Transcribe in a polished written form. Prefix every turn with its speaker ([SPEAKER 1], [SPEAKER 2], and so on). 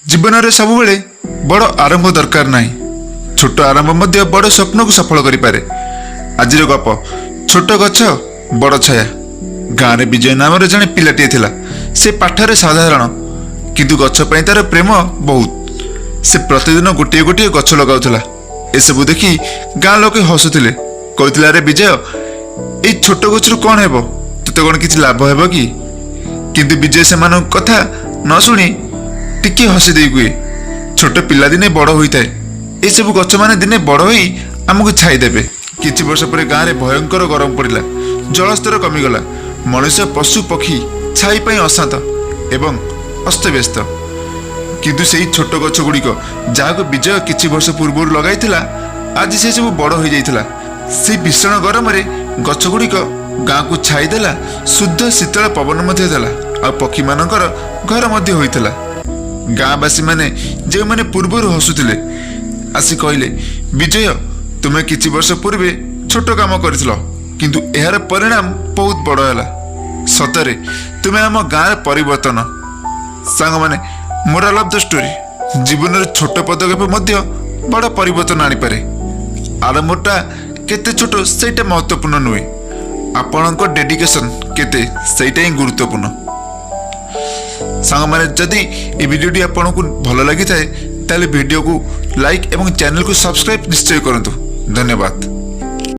[SPEAKER 1] ଜୀବନରେ ସବୁବେଳେ ବଡ଼ ଆରମ୍ଭ ଦରକାର ନାହିଁ, ଛୋଟ ଆରମ୍ଭ ମଧ୍ୟ ବଡ଼ ସ୍ୱପ୍ନକୁ ସଫଳ କରିପାରେ। ଆଜିର ଗପ, ଛୋଟ ଗଛ ବଡ଼ ଛାୟା। ଗାଁରେ ବିଜୟ ନାମରେ ଜଣେ ପିଲାଟିଏ ଥିଲା। ସେ ପାଠରେ ସାଧାରଣ, କିନ୍ତୁ ଗଛ ପାଇଁ ତାର ପ୍ରେମ ବହୁତ। ସେ ପ୍ରତିଦିନ ଗୋଟିଏ ଗୋଟିଏ ଗଛ ଲଗାଉଥିଲା। ଏସବୁ ଦେଖି ଗାଁ ଲୋକେ ହସୁଥିଲେ। କହୁଥିଲେ, "ଆରେ ବିଜୟ, ଏଇ ଛୋଟ ଗଛରୁ କ'ଣ ହେବ? ତୋତେ କ'ଣ କିଛି ଲାଭ ହେବ କି?" କିନ୍ତୁ ବିଜୟ ସେମାନଙ୍କ କଥା ନ ଶୁଣି ଟିକିଏ ହସି ଦେଇ କୁହେ, "ଛୋଟ ପିଲା ଦିନେ ବଡ଼ ହୋଇଥାଏ। ଏସବୁ ଗଛମାନେ ଦିନେ ବଡ଼ ହୋଇ ଆମକୁ ଛାଇ ଦେବେ।" କିଛି ବର୍ଷ ପରେ ଗାଁରେ ଭୟଙ୍କର ଗରମ ପଡ଼ିଲା। ଜଳସ୍ତର କମିଗଲା। ମଣିଷ, ପଶୁ, ପକ୍ଷୀ ଛାଇ ପାଇଁ ଅଶାନ୍ତ ଏବଂ ଅସ୍ତବ୍ୟସ୍ତ। କିନ୍ତୁ ସେଇ ଛୋଟ ଗଛ ଗୁଡ଼ିକ, ଯାହାକୁ ବିଜୟ କିଛି ବର୍ଷ ପୂର୍ବରୁ ଲଗାଇଥିଲା, ଆଜି ସେ ସବୁ ବଡ଼ ହୋଇଯାଇଥିଲା। ସେଇ ଭୀଷଣ ଗରମରେ ଗଛ ଗୁଡ଼ିକ ଗାଁକୁ ଛାଇ ଦେଲା, ଶୁଦ୍ଧ ଶୀତଳ ପବନ ମଧ୍ୟ ଦେଲା ଆଉ ପକ୍ଷୀମାନଙ୍କର ଘର ମଧ୍ୟ ହୋଇଥିଲା। ଗାଁବାସୀମାନେ, ଯେଉଁମାନେ ପୂର୍ବରୁ ହସୁଥିଲେ, ଆସି କହିଲେ, "ବିଜୟ, ତୁମେ କିଛି ବର୍ଷ ପୂର୍ବେ ଛୋଟ କାମ କରିଥିଲ, କିନ୍ତୁ ଏହାର ପରିଣାମ ବହୁତ ବଡ଼ ହେଲା। ସତରେ ତୁମେ ଆମ ଗାଁର ପରିବର୍ତ୍ତନ।" ସାଙ୍ଗମାନେ, ମୋରାଲ ଅଫ୍ the story: ଜୀବନରେ ଛୋଟ ପଦକ୍ଷେପ ମଧ୍ୟ ବଡ଼ ପରିବର୍ତ୍ତନ ଆଣିପାରେ। ଆରମ୍ଭଟା କେତେ ଛୋଟ, ସେଇଟା ମହତ୍ତ୍ୱପୂର୍ଣ୍ଣ ନୁହେଁ। ଆପଣଙ୍କ ଡେଡିକେସନ୍ କେତେ, ସେଇଟା ହିଁ ଗୁରୁତ୍ୱପୂର୍ଣ୍ଣ। ସାଙ୍ଗମାନେ, ଯଦି ଏ ଭିଡ଼ିଓଟି ଆପଣଙ୍କୁ ଭଲ ଲାଗିଥାଏ, ତାହେଲେ ଭିଡ଼ିଓକୁ ଲାଇକ୍ ଏବଂ ଚ୍ୟାନେଲକୁ ସବସ୍କ୍ରାଇବ୍ ନିଶ୍ଚୟ କରନ୍ତୁ। ଧନ୍ୟବାଦ।